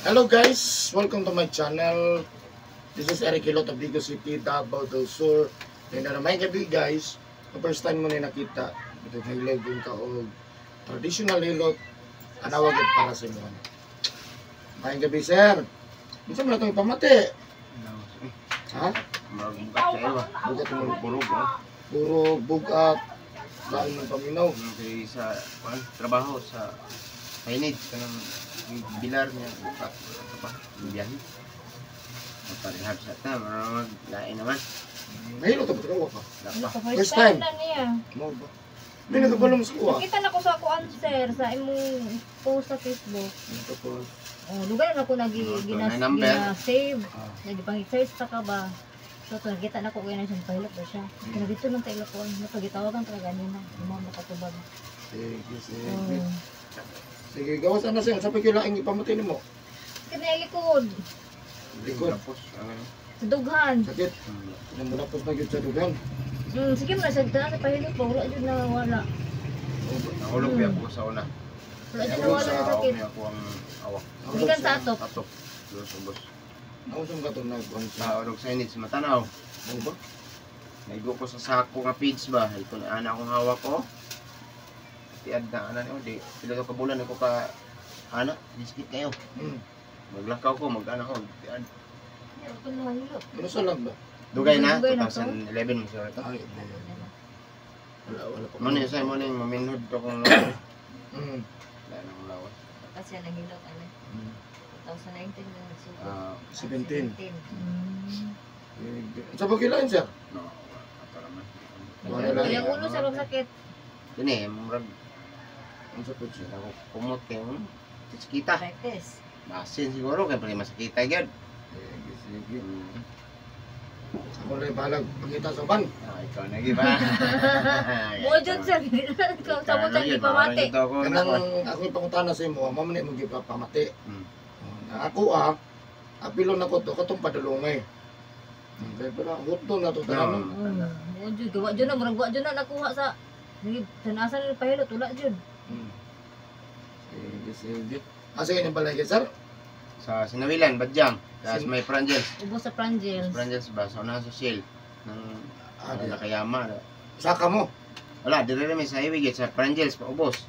Hello guys, welcome to my channel. This is Eric Hilot of Vigo City, Davao del Sur. Ngayon na naman gabi guys, the first time mo na nakita, ito hilig yung kaog traditional hilot, anawag it para sa inyo. Maayong gabi, sir. Unsa man itong pamati? Ha? Murag bugat sa iyo. Bugat mo. Burog oh. Puro bugat, dahil ng paminaw. Ano kay sa kuan trabaho sa signage kanang bilar niya buka ito pa biyahe. Maparehab sa ta, murag lain naman. Nahilot ba ito ka? Wala pa. First First time. time na niya. Mo ba? Hindi nagkabalong sa kuha. Nakita na ko sa kuan, sir, sa imong post sa Facebook. Ito po. Oh, lugar na ko nagi Oh, gina, na number. gina save. Ah. Nagipang-search pa ka ba? So, to, nakita na ko kaya na siya pahilot ba siya. Kaya dito lang tayo ko, napagitawagan talaga nila. Mo makatubag. Sige, sige. Oh. Sige, gawas na siya. Sa pagkilaing ipamati nimo. Kaya likod, Likod. Tapos ano? Sa dughan. Sakit. Namulapos na gyud sa dugan. Sige mo na sa sa pahilot pa wala jud na wala. Nahulog biya ko sa una. Wala jud na Nahulog wala sa na sakit. Niya ako ang awak. Gikan sa atop. Atop. Dos ubos. Nausam ka to nagkuhan sa. Sa orog signage matanaw. Ano ba? Naigo ko sa sako nga feeds ba. Ito na ana akong hawak ko. Tiad na ana niyo di pila ka bulan ako ka ana diskit kayo. Maglakaw ko mag-ana ko tiad. Ito na hilot. Ano sa lang ba? Dugay na Dugay na to? 2011 mo siguro ito. Ay, hindi. Wala, wala pa. Mo ni say mo ning maminhod ko kung wala na akong lawas. Kasi nahilot ano, 2019 na nagsugot. Ah, 17. 17. Sige. Sa pagkilain, sir? No, ato naman. Wala lang. Kaya ulo sa sakit. Kini murag Ano sa putsi? ako kumot kay kita. Practice. Basin siguro kay pag masakita gyud. Sige, sige. Ako na yung bahalag. Pagkita sa ban. Ah, ikaw na gyud ba? Mo jud sir, sa mo sa gipamati. Kanang ako yung pangutana sa imo, mamo na imong gipapamati. Na ako ah, apilo na ko to katong padulongay. Kaya pala, hutdo na to tanan. Mo jud, wa jud na murag wa jud na nakuha sa Sige, tanasan na pahilot, wala jud. Sige, sige. Ah, sige, yung balay sir? Sa Sinawilan, Badyang. Sa may Frangels. Ubos sa Frangels. Frangels ba? Sa unahan sa Shell. Ng Ah, di. Nakayama. Saka mo. Wala, dire rin sa highway gate sa Frangels pa ubos.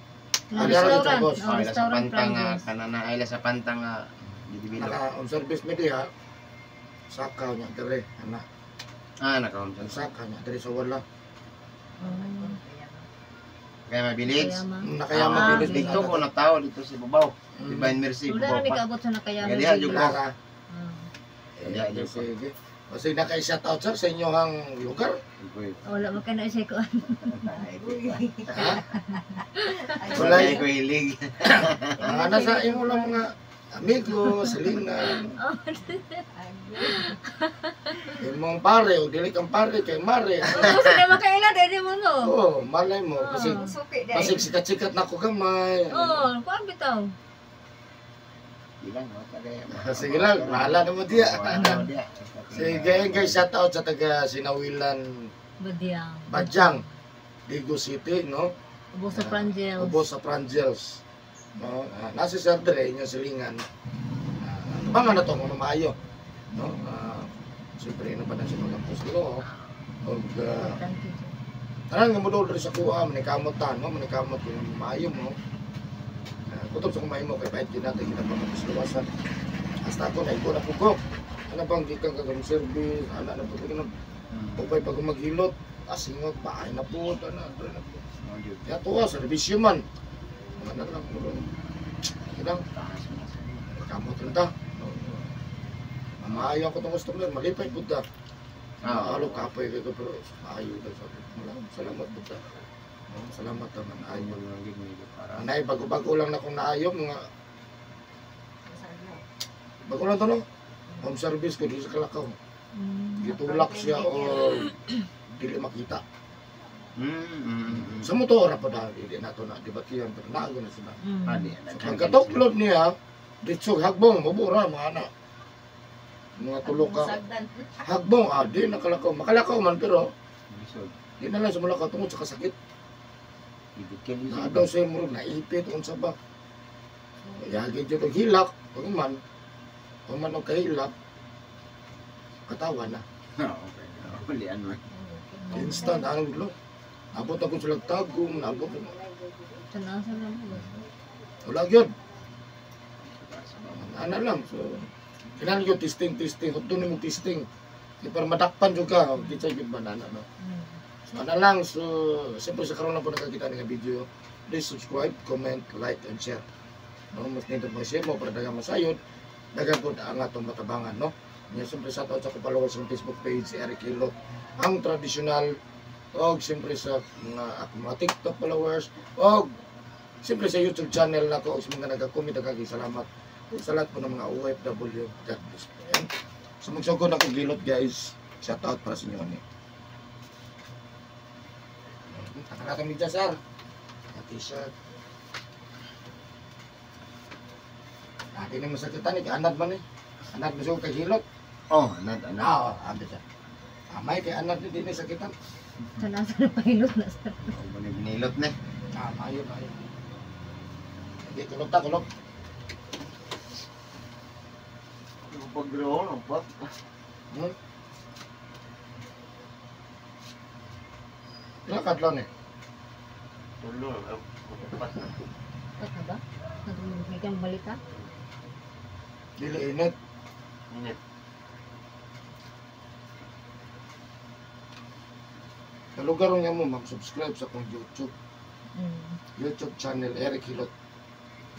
Ah, Restaurant. boss. Oh, Ah, ila sa restaurant pantang nga Frangels. kanana ila sa pantang nga gidibilo. Naka on service mi diha. Saka niya dire, ana. Ah, naka home Ang service. saka niya dire sa wala. Kaya may village. Kayama. Nakayama Ah, village Dito ko na tao dito sa Babaw. Divine Mercy Wala Babaw na may pa. kaabot sa Nakayama. Galiha, jud ko. Clara. Galiha, Sige, jud ko. sige. O sige, naka-shout out sir sa inyong lugar. Uy. Wala man ka na siya ko. Ha? Wala ko hilig. Mga nasa imo lang mga amigo, silingan. Imong pare o dili kang pare kay mare. Kasi na makaila dili mo no. Oo, malay mo kasi Suki dahil. basig sikat-sikat na ko gamay. Oh, kuan bitaw. Bilang mo tagay. Sige lang, bahala na mo diya. Bahala na mo diya. Sige guys, shout out sa taga Sinawilan, Badyang. Badyang, Digo City, no? Ubos sa Frangels. Ubos sa Frangels. No? Ah, nasa Sir Dre, inyong silingan. Ah, abangan na to kung maayo. No? Ah, siyempre, ino pa na siya magampos ko. Og, Thank you. tanan nga mo diri sa kuha, manikamot ta, no? Manikamot kung maayo mo. Ah, kutob sa kumain mo, kay pahit yun natin, kinapapapasluwasan. Hasta ako, naigo na po ko. Ano bang gikan ka kang service, ana na po ko na upay pag maghilot, asingot, bahay na po, ana, ana na po. Kaya tuwa, servisyo man. Ano lang, pero, ilang, kamot rin ta. Maayo ako tong customer, malipay po ta. Ah, Maalo kapoy ko pero maayo daw sabi ko. Wala, salamat po ta. No, salamat naman, Ayo ayo. lang gid medyo para. Anay, bago-bago lang na kung naayo, mga bago lang to no. Home service ko dito sa Kalakaw. Gitulak siya o dili makita. Sa motor pa dahil hindi na to na debatihan pero naago na sila. Ani. Pagkatuklod niya, ditsog hagbong, mabura mga anak. Mga tulo ka. Sagdan. Hagbong, ah, di nakalakaw. Makalakaw man pero Lisod. di na lang sa mulakaw tungod sa kasakit. Ibigay Na daw siya murag naipit unsa ba. Yagi jud og hilak, pag man human og kahilak katawa na. Okay. Ulian man. Instant anong lo. Abot ako sa tagum, naabot. Tanaw sa lang ba? Wala gyud. Ana lang. So kinahanglan gyud testing, hudto nimo testing. Kay para madakpan jud ka, kitsa gyud ba na no. So ana lang, so siyempre sa karon lang po nakakita nga video. Please subscribe, comment, like and share. No, mas nindot mo share mo para daghang masayod, daghang pud ang atong matabangan, no. Nya siyempre sa ato sa followers sa Facebook page si Eric Hilot, ang tradisyonal, og siyempre sa mga akong mga TikTok followers, og siyempre sa YouTube channel nako, og sa mga nagka-comment, daghang salamat. Ug sa lahat po ng mga OFW, God bless po. Ayan. So magsugod ako gilot guys. Shout out para sa inyo ani. Taka na media sir. T-shirt. Ati na masakitan ni anad man ni. Anad mo kay hilot. Oh, anad anad. Ah, abi sir. Amay kay anad ni dinhi sakitan. Tanaw sa pahilot na sir. Oh, binilot ni. Ah, mayo mayo. Hindi kulog ta kulog. Pag-roll, ang pat. Pila ka adlaw ni? Tulo, pat na. Pat na ba? Nagmigang balita? Dili init. Init. Sa lugar niya mo, mag-subscribe sa akong YouTube. YouTube channel, Eric Hilot.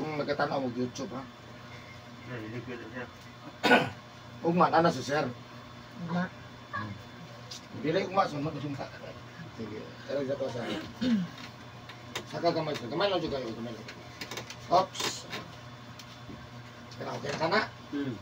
Kung nagkatanaw mo YouTube, ha? Ugma, ana si sir. Ugma. Dili ugma, sunod ugma. Sige, pero sa ko sa. Saka gamay sir. Gamay lang jud kayo, gamay lang. Oops. Kaya okay ka na? Okay.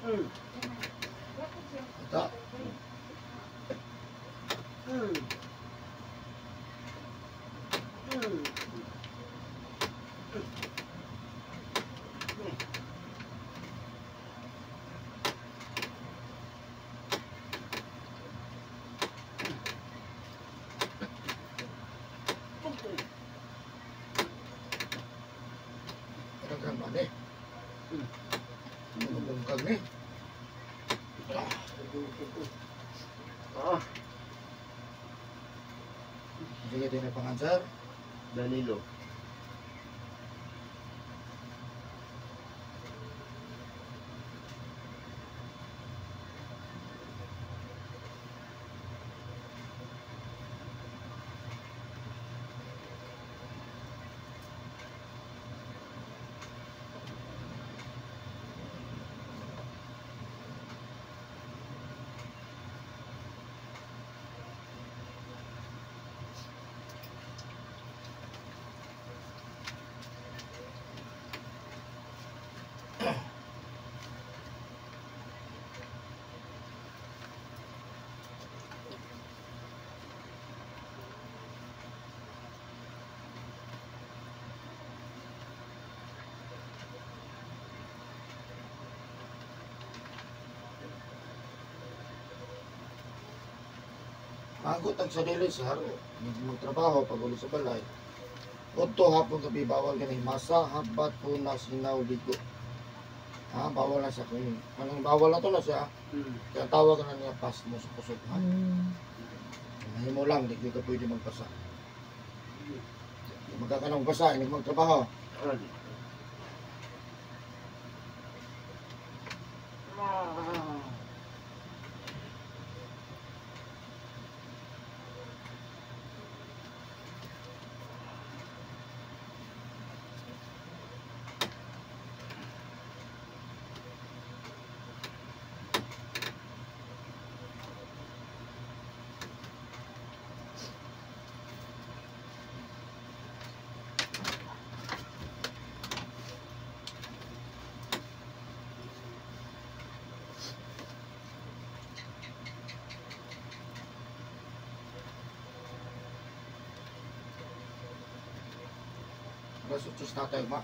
Ito. Daghan ba ni? Bungkag ni. Sige, din ang pangansar. Danilo. Magot ang sarili sa haro. Magtrabaho pag uli sa balay. Otto hapon gabi bawal ka na himasa, habat, punas, hinaw, ligo. Ha, bawal na siya. Kung anong bawal na to na siya, kaya tawag na niya pas mo sa kusog. Ha? Mahimo lang, di ka pwede magpasa. Magkakanang basa, hindi magtrabaho. Alas 8 na tayo, ma.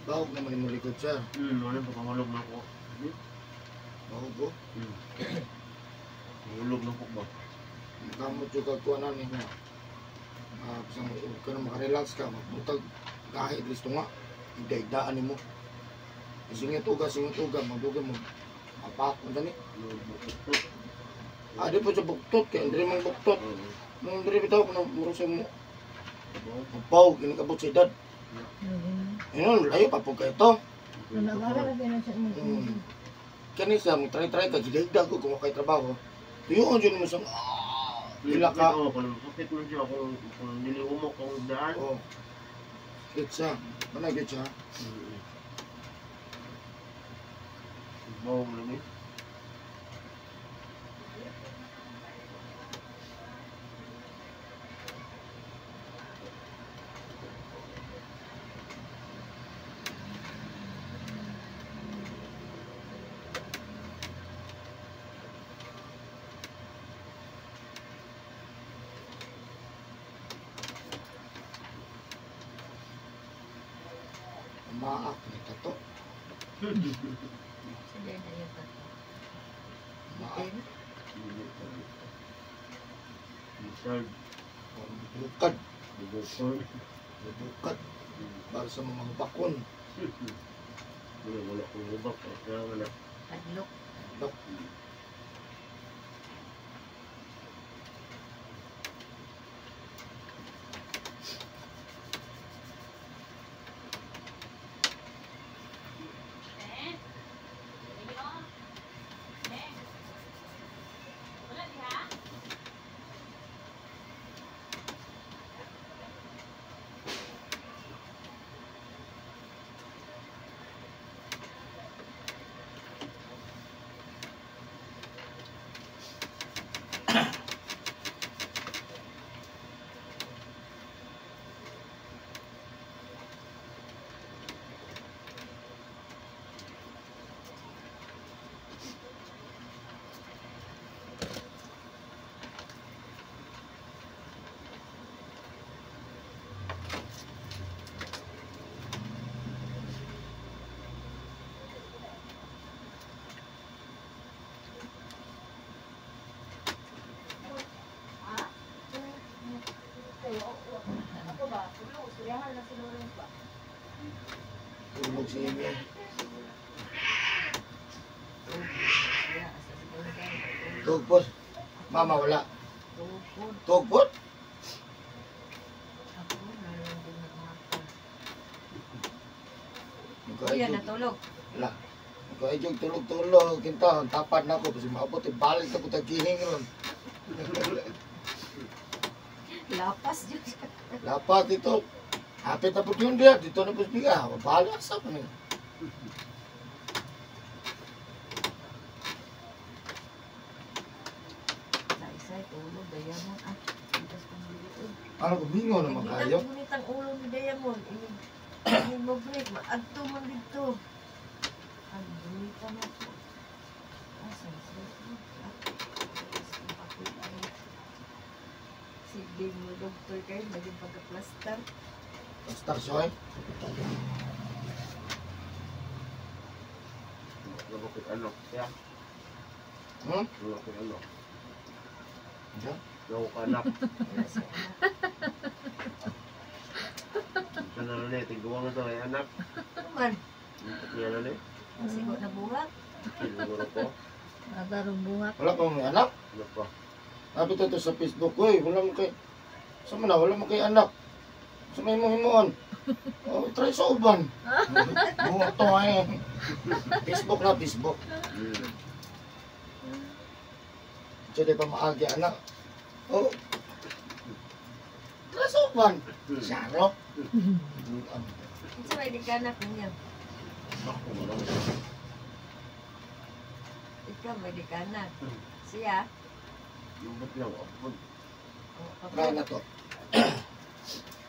Bahog naman yung likod, sir. Ano ba kahulog na ako? Bahog ko? Hulog na ko ba? Kamot yung kagkuhanan niya. Bisang ka na makarelax ka, magbutag kahit listo nga. Igda-igdaan mo. Singit uga, magduga mo. Mapak mo dani. Ah, di po siya buktot. Kaya hindi mong buktot. Nung hindi bitaw, kung muro siya mo. Mapaw, kinikabot sa edad. Ayun, layo pa po kayo ito. Kani siya, mag-try-try ka, gigigdag ko kung wakay trabaho. Tuyuon dyan mo siya, ila ka. Oo, kung sakit mo siya, kung dili umok, kung daan. Oo. Git siya. Ano, git siya? Bawang lang eh. Maak ni tato. Sige, ayun tato. Maak. Lizard. Bukad. Bukod. Bukad. Para sa mga bakon. Wala kong hubak. Wala. Padlock. Padlock. Tulog si Amy. Tugpot. Mama, wala. Tugpot? Ako, nalundong na. Kuya natulog. La. Kay jog tulog-tulog kinta tapad nako kasi maabot eh, balik ta pud gihing ron. Lapas jud. Lapat dito. Hapit na pud yun diya dito na pud biga. Balik sa pa ni. Saysay tulog Diamond ah. Itas kong biliod. Ano ko mingo na magayo. Ngunit ang ulo ni Diamond. Inig mo break. Maadto man dito. Ang gunita na po. Ah, saysay. Sige mo, doktor kayo. Naging pagka-plaster. Star soy. Labo ko ano. Siya. Hmm? Labo ko ano. Ya. Labo ko anak. Wala siya anak. Ano na tigwa nga to ay anak. Ano man? Niya na ni. Sigo na buhat. Siguro ko. Agarong buhat. Wala pa may anak. Ano pa? Sabi to sa Facebook, uy, wala mo kay sa man na, wala mo kay anak. Sa may mo himuon. Oh, try sa uban. Buhat to ay. Facebook na Facebook. Diyan pa maagi anak. Oh. Try sa uban. Saro. Unsa may dikanak niya? Ako wala. Ikaw may dikanak. Siya. Lubot lang ako. Oh, Try na to.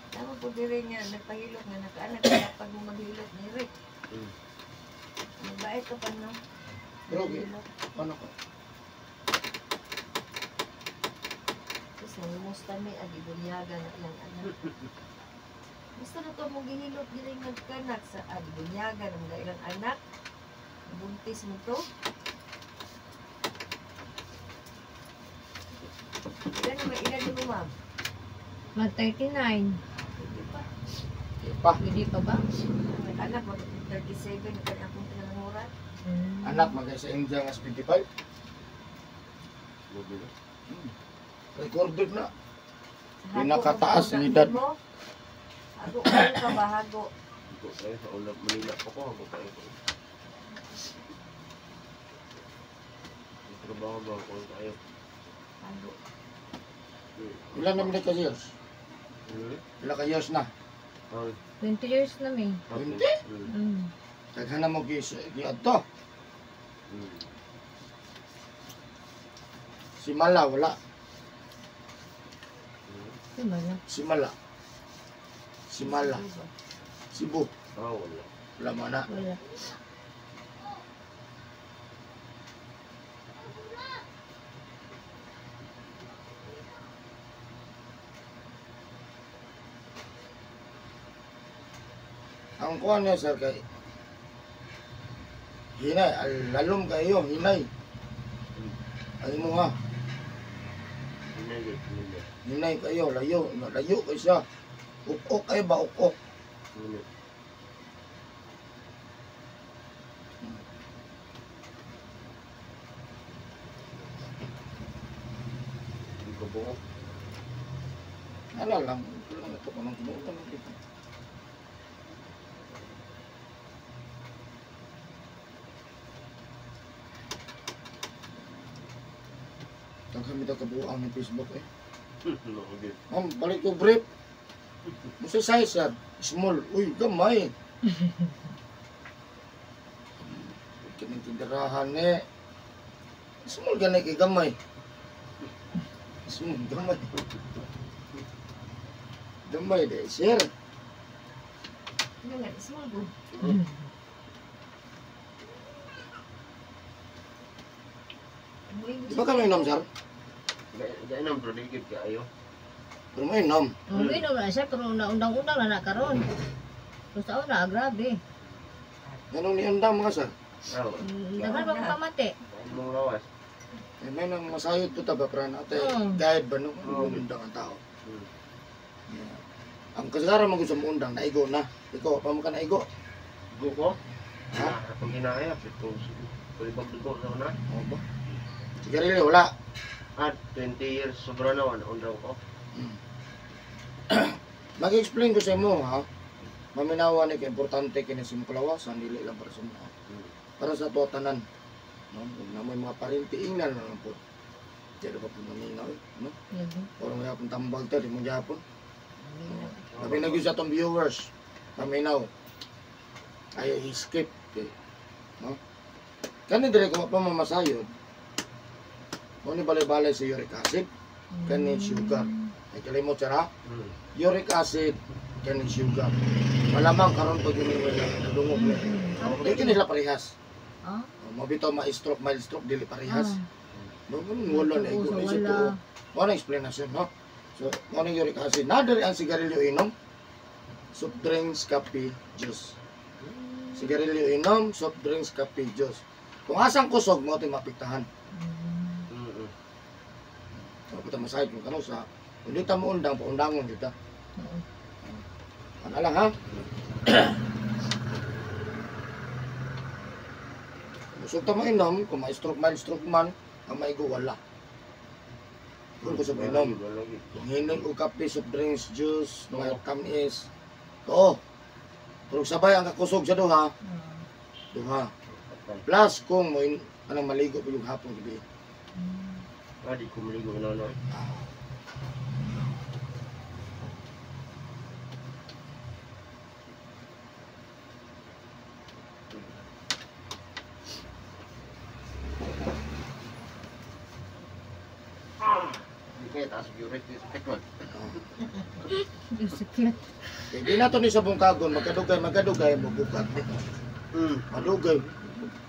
Tama po diri nga nagpahilot nga nakaanak kaya pag mo maghilot ni Rick. Mabait ka pa no. Pero okay. Ano ko? Tapos nangumusta mi ag ibunyaga na ilang anak. Basta na to mo gihilot diri nagkanak sa ag ibunyaga na mga ilang anak. Buntis mo to. Ilan na may ilan mo ma'am? Mag 39. Hindi pa. Di pa. Hindi pa ba? Anak mag 37 na kanya akong pinanguran. Anak magay sa India nga sa 55. Lubot na. Recorded na. Sa Pinakataas hago, ng edad. mo. Hago kayo ka ba hago? Hago kayo sa ulap Manila pa ko. Hago kayo ko. Ang trabaho ba ako kayo? Hago. Ilan naman na ka years? Ilan ka years na? 20 years na may. 20? Daghan na mo giadto. Si Mala wala. Si Mala. Si Mala. Si Mala. Cebu. Ah, wala. Wala mo na. Wala. Ang kuha niya sir kay hinay, lalom kayo, hinay. Ay mo ha, Hinay, hinay. hinay kayo, layo, layo kayo siya. Uk-uk kayo ba, uk-uk. Hinay. Hindi ko buo. Ano lang, ito lang ito, kung anong kinuutan mo dito. Kami daw kabuang ng Facebook eh. Okay. Ma'am, balik ko brief. Musa size sir. Small. Uy, gamay. Kining tinderahan eh. Small gani kay gamay. Small gamay. Gamay de sir. Ano nga, small good. Di ba kami inom sir? Gainom pero di gid kaayo. Pero may inom. Uminom na siya, pero undang-undang na nakaroon. Pero sa una, grabe. Ganun ni undang mga sir. Ah, Daghan pa mong pamati. mong lawas. Eh, may nang masayod po ta ba para natin guide ba no? Undang ang tao. Yeah. Ang kasagaran mo sa undang, naigo na. Ikaw, pa mo ka naigo? Go ko? Ha? Akong hinaya, ito. Kulibag dugo sa una. Oo ba? Sigarilyo, wala. Ah, 20 years sobra na, undang ko. Mag-explain ko sa imo, ha? Maminawa ni kay importante kini sa imong kalawasan, dili lang para sa mga. Para sa tuwa tanan. No, ug na may mga parinti ingnan na lang po. Di ba po maminaw, no? Ora mo yapon tambag ta di mo japon. Labi na gyud sa atong viewers. Paminaw. Ay skip kay, no? Kani dire ko pa mamasayod. Mo ni balay-balay sa uric acid, kani sugar. Ay kalimot sir ha. Uric acid kani sugar. Malamang karon pag yun yung nadungog ni. Di kini sila parehas. Ah? Mabitaw ma-stroke, mild stroke dili parehas. No, wala na igo na isip ko. Wala explanation, no? So, mo ni uric acid. Na diri ang sigarilyo inom, soft drinks, kape, juice. Sigarilyo inom, soft drinks, kape, juice. Kung asang kusog mo ito mapiktahan. So, kita masayod kung kano sa kung di ta mo undang, paundangon kita. Ano lang ha? Busog ta mo inom, kung ma-stroke man, stroke man, ang maigo wala. Kung kusog inom, kung hinog o kape, soft drinks, juice, mga tamis, to. Pero sabay ang kakusog sa duha, duha. Plus kung mo anong maligo pa yung hapon gabi. Di ko maligo na no. Di kaya taas uric sakit man. Sakit. Kaya di na to ni sa bungkagon, magkadugay, magkadugay, mabukat. Madugay,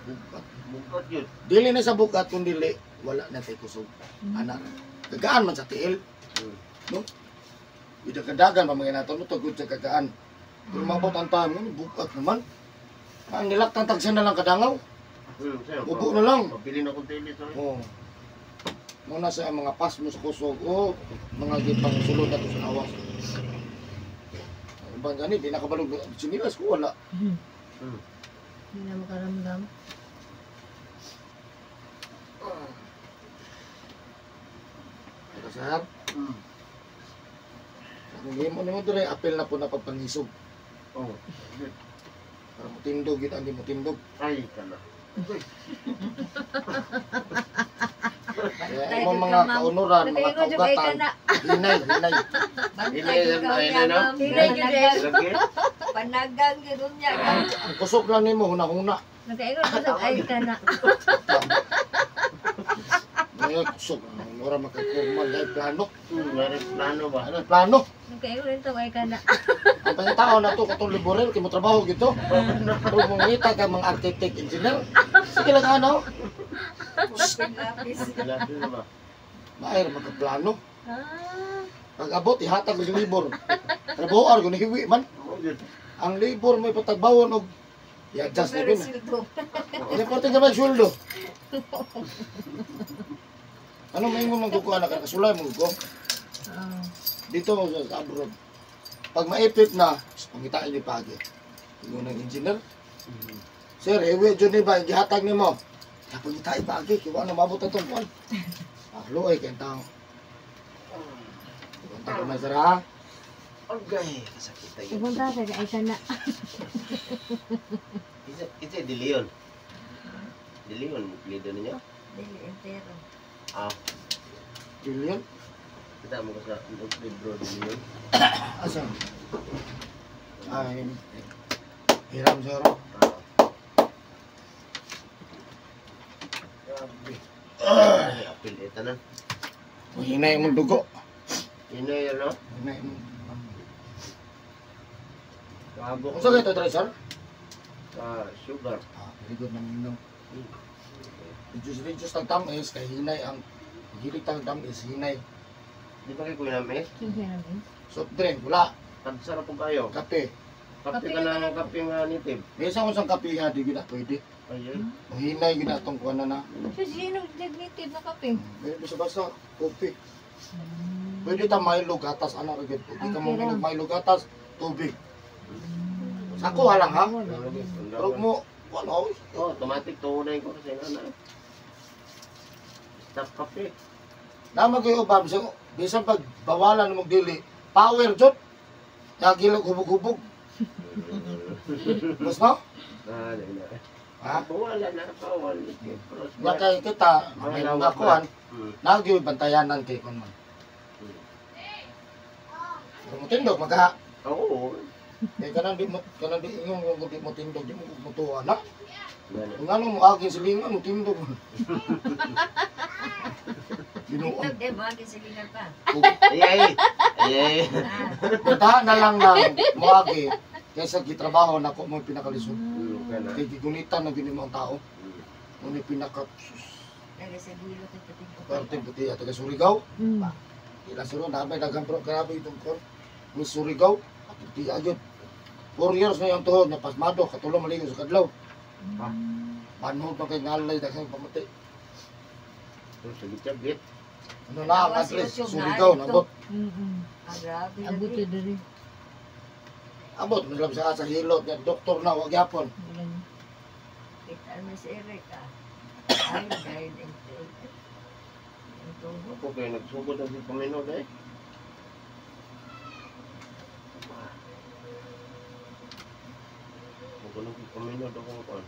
bukat. Bukat yun. Dili na sa bukat, kung dili, wala na tayo kusog. Anak, kagaan man sa tiil. No? Idagadagan pa mga nato, no? Tugod sa kagaan. Pero mabot ang time, no? Bukat naman. Ang nilaktan tagsa na lang kadangaw. Ubo na lang. Pabili na kong tili. Oo. Muna sa mga pasmo sa kusog o mga gipang sulod na to sa lawas. Ang bang gani, di nakabalog. Sinilas ko, wala. Hindi na makaramdam. Ito, sir. Ang himo nimo dire, apel na po na pagpangisog. Oo. Para mutindog yun, hindi mutindog. Ay, kana. Kaya imong mga kaunuran, mga kaugatan, hinay, hinay. Hinay, hinay, no? Hinay, hinay. Panagang gano'n niya. Ang kusog lang nimo, huna-huna. Nakaingon ko sa ay ka na. Ngayon, kusog. Mura magkakurmal, dahil plano. Meron plano ba? Ano, plano? Nakaingon rin to ay ka na. Ang pangitao na to, katong liborel, kay mo trabaho gito. Pero mong ngita ka mga architect, engineer. Sige lang ano. Lapis. Lapis na ba? Maayr, magkaplano. Ah. Pag abot, ihatag og libor. Trabahoar, kung nahiwi man. Ang libor may patagbawon og i-adjust na yun. Hindi porte ka ba sweldo? Ano may ingon mong kukuha na kasulay mo ko? Dito sa abroad. Pag maipit na, pangitain ni pagi. Ingon ng engineer. Sir, ewe jud ni ba gihatag nimo? Pangitain pagi kay wa na mabot atong kuan. Ah, luoy kay tao. Punta ko man sir ha. Okay, kasakit tayo. Pupunta sa ay ka na. Isa De Leon. De Leon, leader ninyo? Dili entero. Ah. De Leon? Kita mo ko sa libro De Leon. Asa? Ay, hiram sir. Grabe. Ay, apil ito na. Hinay mong dugo. Hinay ano? Hinay mong. Bago. Kung sa ito, Dre, sir? Sugar. Ah, very good naman no. Reduce, reduce tag tamis, kay hinay ang hilig tag tamis, hinay. Di ba kayo kuya namis? Sige namin. Soft drink, wala. Tagsara po kayo. Kape. Kape ka na ng kape nga native. May isa kung saan kape ha, di gina pwede. Ay, O hinay gina itong kuha na na. So, sino native na kape? May basta-basta, kopi. Pwede ta Milo gatas, anak ra gyud. Di ka mo Okay lang. minog Milo gatas, tubig. Sa ako lang ha. Pero mo, wala. Oh, automatic to na ko kasi nga na. Stop kape. Nama kayo ba, bisan pag bawalan mo dili, power jud. Lagi lang hubog-hubog. Mas no? Ah, dai na. Ha? Bawal na, bawal. Nga kay kita, may mga kuan, nagyoy bantayanan kay kun man. Pero mo tindog magha. Oo. Kay kanang di mo kanang di ingon kung di mo tindog, di mo mutuwa na. Gani. Kung ano mo agin silingan mo tindog. Ginoo. Tindog eh, mga silingan pa. Ay ay. Ay ay. Puntahan na lang ng moagi kaysa gitrabaho na ko mo pinakalisod. Kana. Kay gigunitan na gini mo ang tao. Mo ni pinaka Nagasagilo kay pating parte puti at taga Surigao. Ila suro na may daghang pro grabe itong kon. Ni Surigao puti agad. 4 years na yung tuhod na pasmado katulong maligo sa kadlaw. Panhod pa kay ngalay daghang pamati. Sige chabit. Ano na ang address Surigao nabot. Ah, grabe. Abot yun diri. Abot mo lang sa hilot nga doktor na wag yapon. Kita mo si Eric ah. Ay, dahil ang tuhod. Ako kay nagsugod ang si Panginoon eh. Ako nang Panginoon ako kon.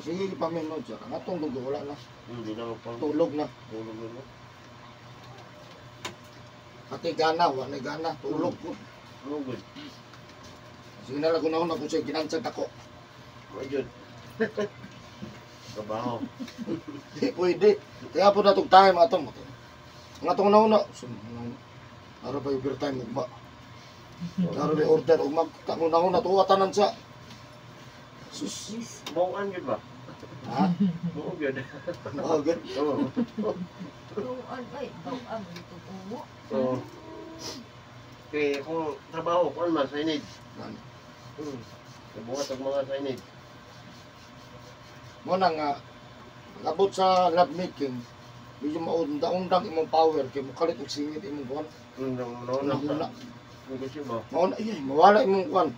Sige paminod siya. Ang atong dugo wala na. Hindi na magpang Tulog na. tulog na. Pati gana, wala na gana, tulog ko. Tulog. Sige na lang kung na kung siya ginansag ako. Majud. Trabaho. Di pwede. Kaya po natong time atong. Ang atong nauna, ara ba yung time ugma. Ara ba order ugma. Kung nauna, tuwa tanan siya. Sus. Buuan yun ba? Ha? Buo yun. Buo yun. Oo. Buuan, ay. Buuan, dito umo. Oo. Kaya kung trabaho, kung man, signage. Nabuhat ang mga signage. Mo na nga, abot sa lab making, medyo maunda-undang imong power, kaya mukalit og singit imong kuwan. Una. Negosyo ba? Mauna, iya, mawala imong kuwan.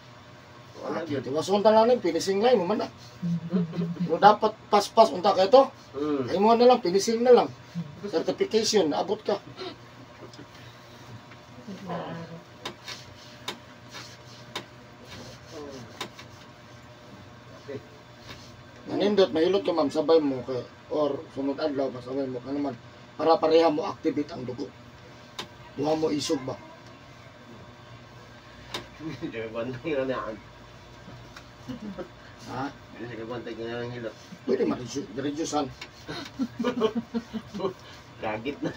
Wala yun. Tiwason ta lang finishing line mo man na. Pero dapat paspas unta kay to. Ay mo na lang, finishing na lang. Certification, abot ka. Nanindot, mahilot ka ma'am, sabay mo kay or sunod adlaw, sabay mo ka naman para pareha mo activate ang dugo. Duha mo isog ba? Hindi ka gwantay nga na. Ha? Hindi ka gwantay nga ng hilot. Pwede ma-reducean. Gagit na.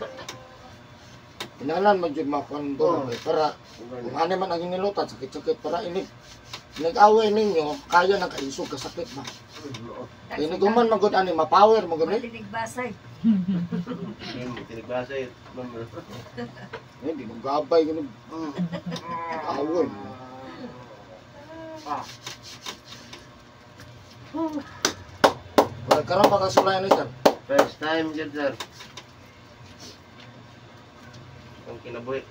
Inalan man dyan makuan doon. Para kung ano man ang inilutan, sakit-sakit para ini. Nag-away ninyo, kaya nang kaisog, kasakit ba? Kaya niguman magod ani, ma-power mo gani. Matinigbasay. Matinigbasay. Eh, di mo gabay gani. Away. Well, karon pa kasulayan ni sir. First time jud sir. Ang kinabuhi.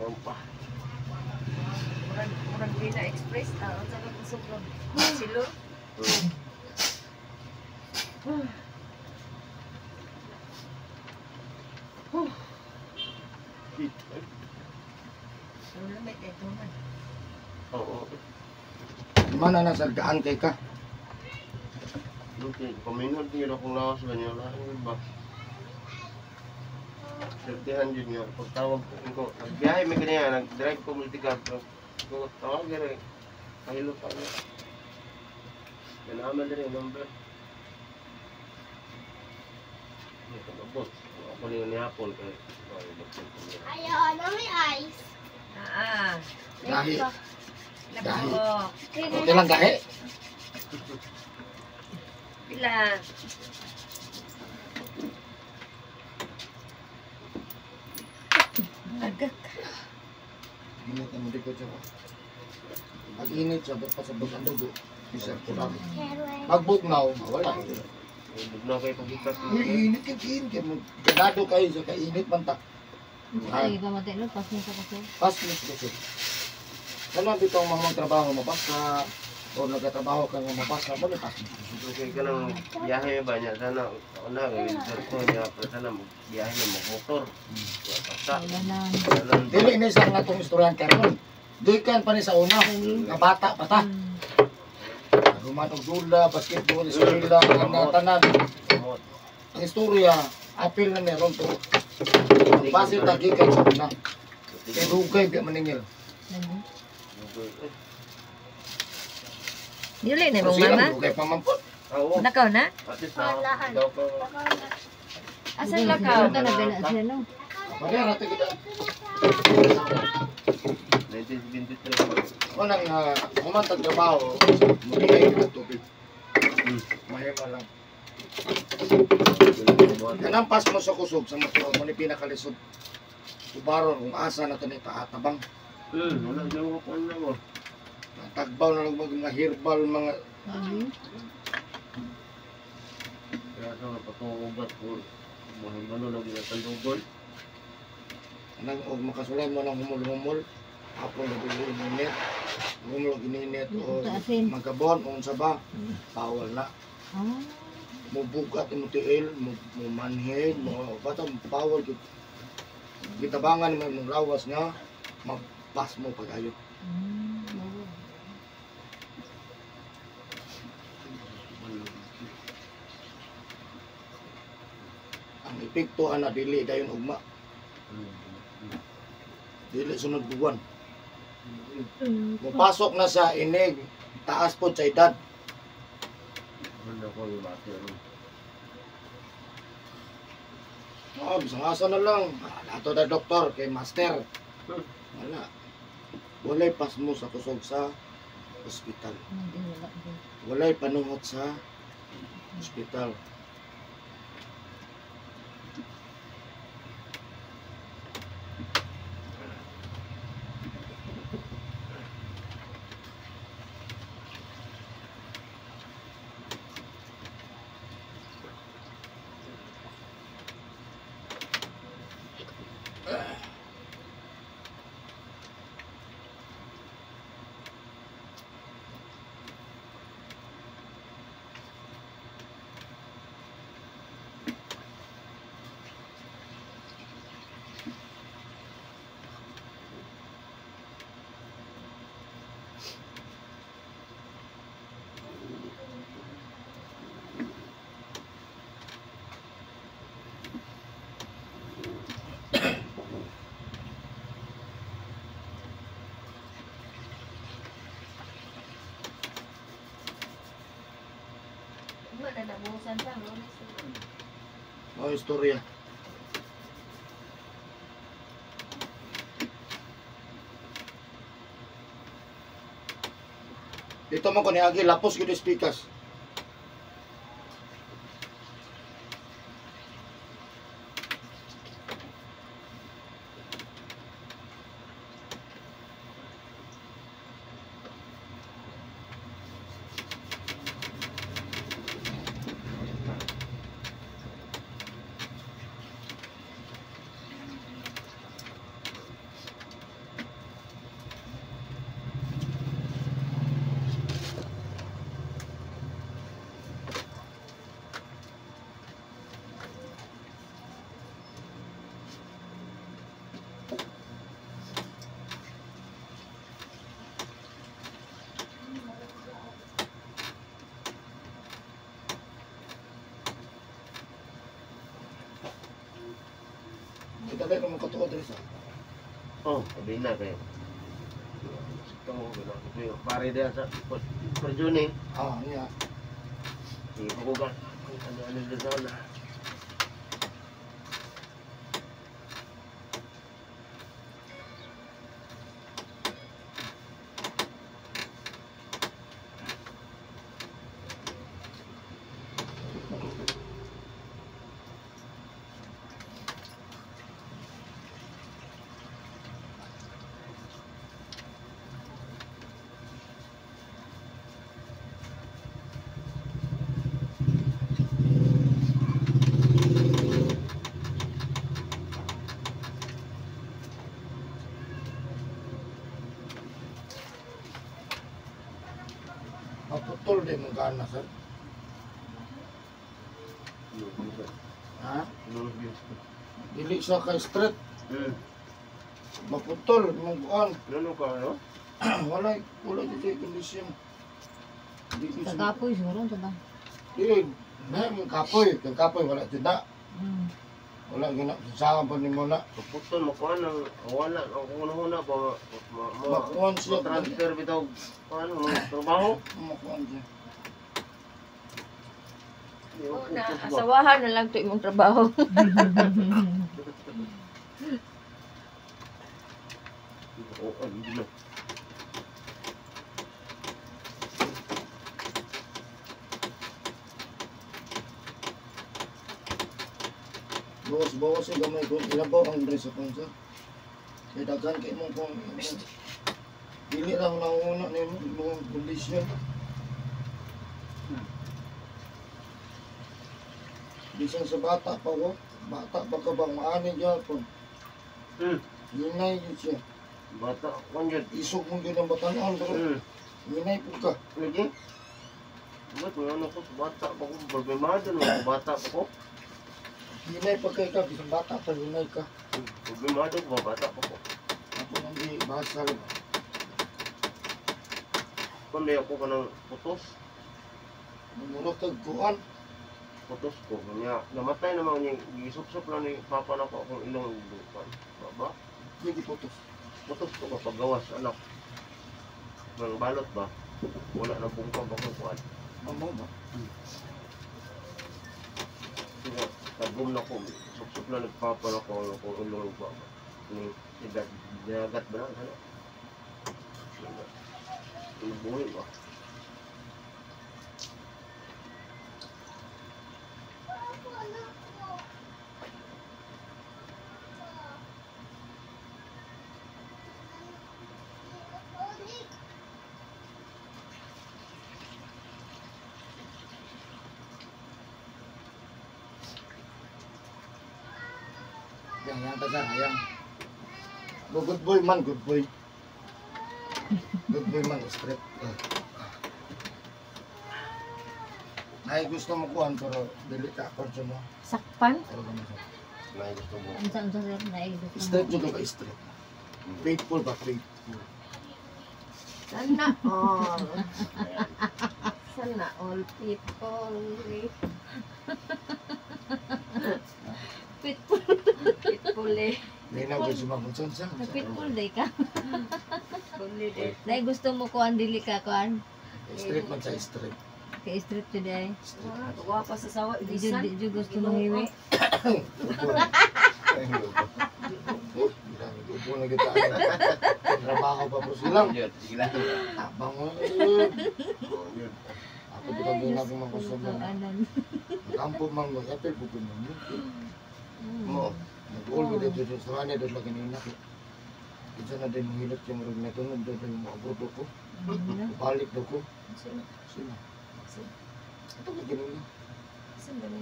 Rompa. Murag Vina Express. Unsa ka kusog ron? Silo? Pero lamay kay tuman. Oo. Mana na sir, gaan kay ka. Okay, paminod din akong lawas ba niya? Wala ba? Sertihan yun nga. Pagtawag ko, nagbiyahe may ganyan, nag-drive ko multicab. Ko tawag rin. Kahilo pa niya. Ganaman din yung number. May kababot. Ako niyo ni Apple kay. Ayaw, ano may ice? Ah. Gahi. Gahi. Nako. Okay lang gahi. Pila. Agak. Init ang likod siya. Pag init siya, ba't pasabog ang dugo? Isa ko lang. Pagbugnaw, mawala. Bugnaw kayo pag-ikas. Uy, init ka, init ka. Ganado kayo sa kainit man ta. Ay, pamatay no, pas mo sa kaso. Pas mo sa kaso. Kailan dito ang mga trabaho mabasa o nagkatrabaho ka nga mabasa mo, pas mo. Okay ka nang biyahe ba niya? Sana, ako na, winter ko niya. Pero sana biyahe na magmotor. Basta. Wala na. Dili ni sa nga itong istoryahan karon. Gikan pa ni sa una, nga bata pa ta. Human og dula, basketball, eskwela, mga tanan. Ang istorya, apil na meron to. Base ta gikan sa una. Kay dugay biya maningil. Dili na mong mama. Dugay pa man po. Nakaw na? Asan lakaw? Ka na ba na siya no? Pagara ta kita. 1973. Unang humantag trabaho, mugay kita tubig. Mahima lang. Kanang pas mo sa kusog sa motor mo ni pinakalisod. Ubaron kung asa na to ni paatabang. Wala daw ko na mo. Tagbaw na lang mga herbal mga Kaya sa patuugat ko. Mahimalo lagi na tandugon. Anang og makasulay mo nang humul-humul. Apol na dili ininit. Humul og ininit o magabon o unsa ba? Bawal na. Mubugat imong tiil, mumanhid, mo bata bawal gyud. Gitabangan mo imong lawas nga magpas mo pag-ayo. Ang epekto ana dili dayon ugma. Dili sunod buwan. Mupasok na sa inig, taas po sa edad. Oo, bisang asa na lang. Ato na doktor, kay master. Wala. Walay pasmo sa kusog sa ospital. Walay panuhot sa ospital. Oh, istorya. Dito mo ko ni Agi lapos gyud speakers. Kita ba kung katuod rin sa? Oh, sabi na kayo. Ito, pare din sa Perjune. Ah, niya. Hindi ko ka. Ano ano sa na. Maputol din mong gana, sir. Ha? Dili siya kay street. Maputol mong kuan. Ano ka no? Wala wala jud kondisyon. Di ko siya. Kagapoy siguro sa ba? Di na mong kapoy, kang kapoy wala jud na. Wala gyud na saan pa nimo na. Putol mo kuan ang wala ang una-una ba Makuan siya. Transfer bitaw kuan mo trabaho. Makuan siya. Oo na, asawahan na lang to imong trabaho. Oo, hindi na. Bawas-bawas siya gamay ko. Ilabaw ang dress ako sir. Kaya daghan kay mong kung dili lang nanguna nimo imong kondisyon. Bisan sa bata pa ko, bata pa ka bang maani gyapon. Hinay gyud siya. Bata kuan jud. Isog mo gyud ang batanon pero hinay pud ka. Lagi. Ba't mo ano ko bata pa ko problemado no bata pa ko. Hinay pa kay ka bisan bata pa hinay ka. Problemado ko bata pa ko. Ako nang di basal. Kun ako kanang putos. Murag kag kuan. Putos ko niya namatay naman niya gisup-sup lang ni papa nako akong ilong kuan. Ba? Hindi putos. Putos ko kapag gawas anak. Nang balot ba? Wala na bungkag ako kuan. Mamo ba? Sige, tagum na ko. Sup-sup lang nagpapa nako akong ilong ba. Ni sigat dagat ba na ano? Buhi ba? Yang yang ta sir, hayang. Go, good boy man, good boy. Good boy man, straight. Ay, gusto mo kuhan pero dili ka accord sa mo. Sakpan? Pero ganun sir. Nay gusto mo. Unsa unsa sir na gusto mo? Straight jud ka straight. Faithful ba faithful? Sana all. Sana all people. Pitbull. People eh. May na gusto mo kung saan. Pitbull day ka. People eh. Dai gusto mo kuan dili ka kuan. Straight man sa straight. Kay straight today. Straight. Guwapa sa sawa. Di jud di jud gusto manghiwi. Upo na kita. Trabaho pa po silang. Sige lang. Abang mo. Yun. Ako di ka gina kung mga customer. Anan. Kampo man mo, apel po mo. Mo. Nag-all ko dito sa wane doon lagi nina. Kinsa na din mahilot yung murag na tunog doon din mo abroad ko. Balik daw ko. Sino? Ito lagi nina.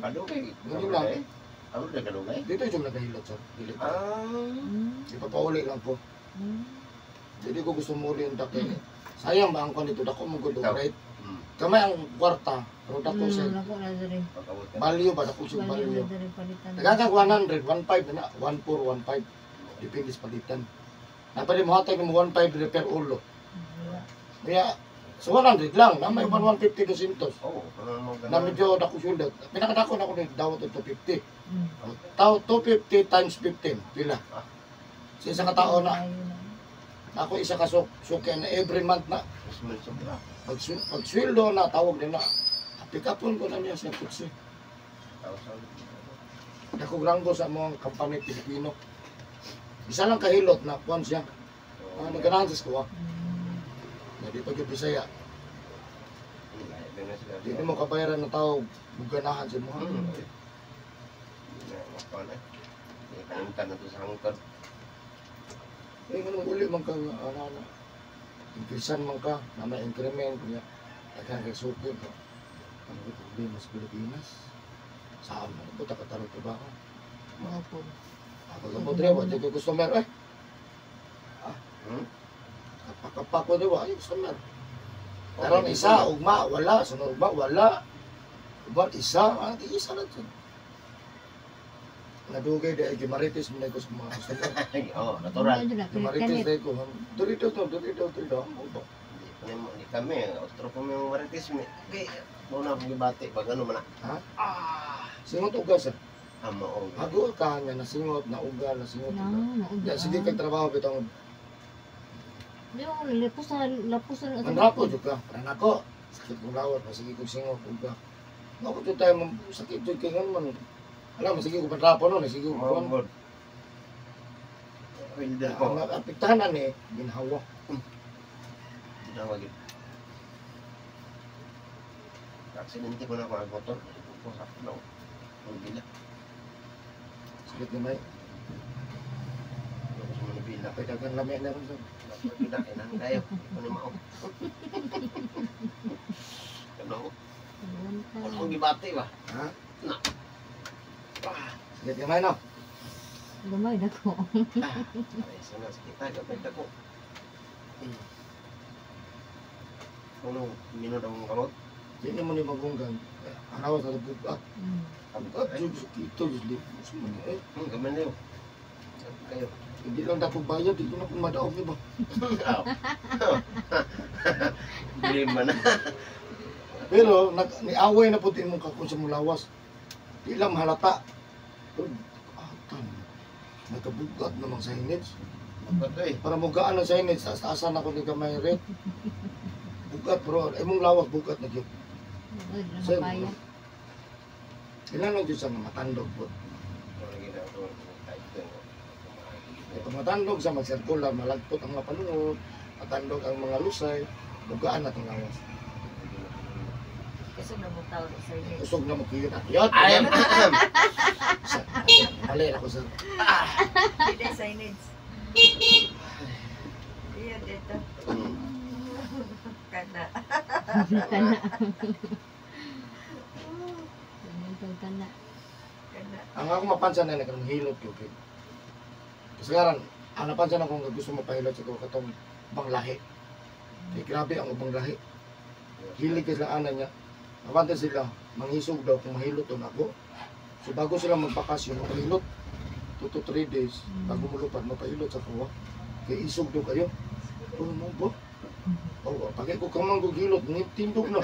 Kadugay. Ganun lang. Ano na kadugay? Dito yung nagahilot sir. Dili pa. Ah. Ipapauli lang po. Hindi ko gusto muli yung daki. Sayang ba ang kwan dito? Dako mo good right? Kamay ang kwarta. Pero dako siya. Dako na diri. Value ba? Dako siya value. Nagkakag 100, 1.5 na, 1.4, 1.5. Depende sa palitan. Napali mo hatag ng 1.5 per ulo. Kaya, so 100 lang, na may 150 200. Oo. Na medyo dako siya. Pinakadako na ako ng dawat 250. Tao 250 times 15, pila. Sa isa ka tao na, ako isa ka suki na every month na. Pag sweldo na, tawag din na. Pick upon ko na niya sa kutsi. Dako granggo sa mga company Pilipino. Isa lang kahilot na kuan siya. Naganahan sa kuha. Di pa gyud Bisaya. Di mo kabayaran ng tao ganahan sa mo. Kalimtan na to sa hangtod. Eh, ganun uli man ka, ano, ano. Increasean man ka, na may increment, niya. Daghan kay suki ka. Ano ko problema sa Pilipinas? Saan man ito, takatarong trabaho. Opo. Ako lang po, Drewa, di ko customer, eh. Ah, Kapak-kapak ko, Drewa, ay, customer. Karon isa, ugma, wala, sunod ugma, wala. Ugma, isa, ah, di isa na dyan. Nadugay di ay gimarites mo na ko sa mga customer. Oh, natural. Gimarites na ko. Diri daw to, diri daw, diri daw. Di di kami, otro pa may marites mi. Okay, mo na akong gibati pag ano man na. Ha? Singot uga sir. Amo og. Hago ka nga nasingot, nauga, nasingot. No, nauga. Ya, sige kag trabaho bitong Di mo lapos na lapos na. Manrapo jud ka. Parang ako, sakit kong lawat, masige kong singot uga. Ako jud tayo sakit jud kay ngan man. Alam, sige ko panrapo no, sige ko Mao kuan. god. Welder ko. Ang apektahan ni ginhawa. Ginawa gid. Aksidente ko na ako ang motor. Ko sa no. Manibila. Sakit gamay. Ako sa Manibila. Napay daghang lami na ron sir. Manibila kailangan kayo. Ko ni mao. Ano? Wala akong gibati ba? Ha? Na. Sakit gamay no. Gamay na ko. Ay, sana sakit gamay dako. Ano, minod ang kamot? Di naman ni magunggan. Araw sa bugat. Bugat jud sakit jud lipos man eh. Gamay na yun. Sakit kayo. Hindi lang dako bayad, di ko na kung madaog ni ba. Blame man na. Pero nag niaway na pud imong kakon sa mulawas. Di lang mahalata. Pero atan. Nagkabugat namang signage. Bugat eh. Para mugaan ang signage, taas-taasan ako ni gamay ret. Bugat bro, imong lawas bugat na gyud. Sir, ilan lang gyud sa nga matandog po. Pag matandog sa magsirkula, malagpot ang mga palungot, matandog ang mga lusay, bugaan na itong lawas. Kusog na mong tao sa inyo. Kusog na mo kayo na. Yot! Ay, Mali ako sir. Hindi signage. Iya dito. Kana. Kana. Kana. Kana. Ang ako mapansin na nagkaroon hilot yun. Okay? Kasagaran, ang napansin ako nga gusto mapahilot sa katong ubang lahi. Kaya grabe ang ubang lahi. Hilig kasi sila ana niya. Abante sila, manghisog daw kung mahilot doon ako. So bago sila magpakasyon, mapahilot. 2 to 3 days, bago mulupad, mapahilot sa kuwa. Kaya isog daw kayo. Oh, mo ba? Oh, pagay ko kamang gugilot, tindog na.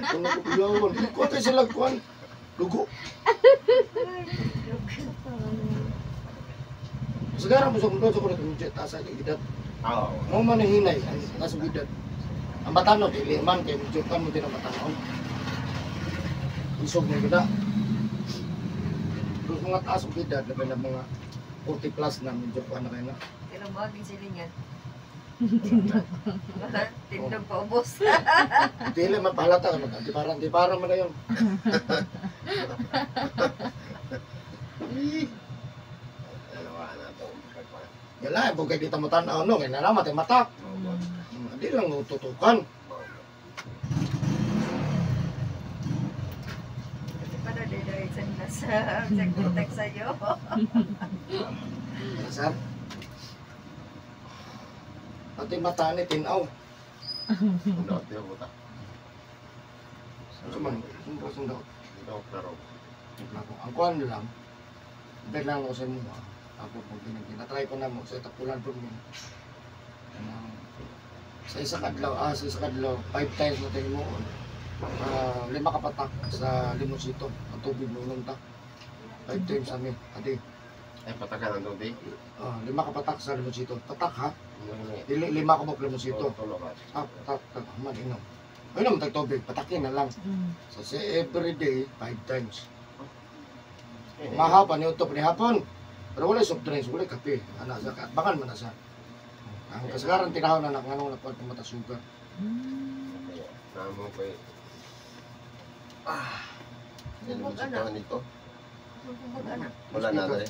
Kung ako kuyawan, kuha tayo sila, kuhan. Dugo. Sekarang mo sa mundo sa kuno tumjit asa kay edad. Oo. Mo man ang hinay ang taas og edad. Ang batano dili man kay medyo kan mo din ang batano. Isog mo gud. Terus mga taas og edad labi na mga 40 plus na medyo kuan na kayo na. Pero mo aging silingan. Tindog pa ubos. Dili man pahalata ka mag antiparang man na yun. Yala, bugay dito mo tan-aw no kay naramat ay mata. Hindi lang tutukan. Kasi pa na dahil sa nasa sa contact sa'yo. Sir. Pati mata ni tinaw. Daot niyo buta. Ano man, kung daot. Daot klaro. Ang kuan lang, bet lang ako sa imo. Ako pag ginatry ko na mo sa tapulan po mo. Sa isa kadlaw, sa isa kadlaw, 5 times na tayo mo. 5 ka patak sa limonsito, ang tubig mo inom ta. 5 times ami, adi. Ay, patakan ang tubig. 5 ka patak sa limonsito. Patak ha? Dili 5 ka mo limonsito. Tak tak tak man inom. Inom tag tubig, patakin na lang. So say every day 5 times. Mahapon ni utop ni hapon. Pero wala soft drinks, wala kape. Ana sa bangan man na siya. Ang kasagaran tinahon na nganong nakuha kung mata sugar. Namo koy. Ah. Dito. Wala na dali.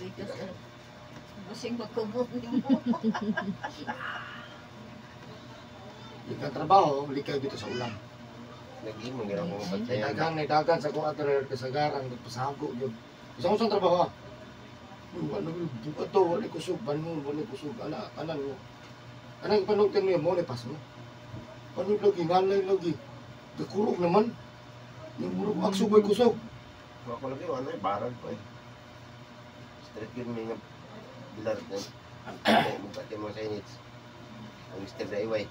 Busing magkumot nimo. Ikan trabaho, likay dito sa ulan. Nag-imong gina ko pagsayan. Dagan sa kuha dere kasagaran nagpasago yun. Isang usang trabaho. Wala buka to, wala kusog, bangon, wala kusog, ana, ana mo. Anang panugtan niyo mo ni pas mo. Ano lagi ngalay lagi. Gakurog naman. Yung murog akso ko'y kusog. Ako lagi wala barag ko eh. Street yun may nga bilar din. Mugkat yung mga signage. Ang Mr. DIY.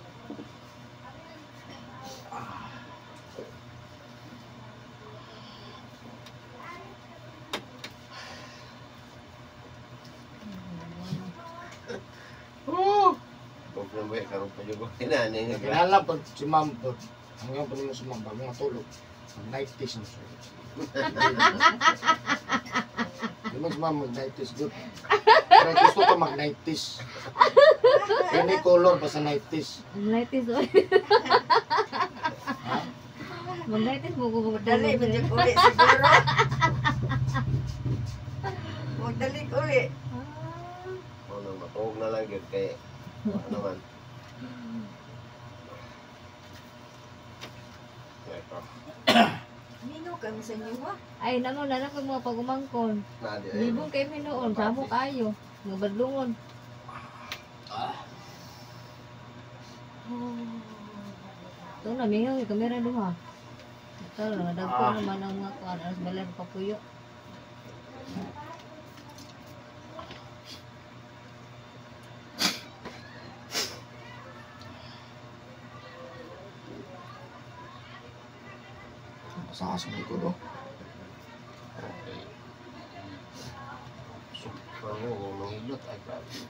Oh! Huwag na ba, karoon pa yung tinanay nga. Kinahanglan pag si ma'am pag ang ngayon pa nimo si ma'am bago matulog. Mag night test ang sulit. Di man si ma'am mag night test good. Pero gusto ko mag night test. Any color basta night test. Mag-nighties oy. Ha? Mag-nighties mo ko Dali, madyag uli siguro. Magdalik uli. Ano, matuog na lang yun kay ano naman. Ito. Mino kami sa inyo ha. Ay, namo na lang mga pagumangkon. Nadi ay. Libong kay mi noon, samo kayo. Nga badlungon. Ito na, mingaw yung kamera duha. Ito, nagdagpo naman ang mga kuan, alas balan papuyo. Sa sa likod oh. Okay. Super mo, manghilot ay grabe.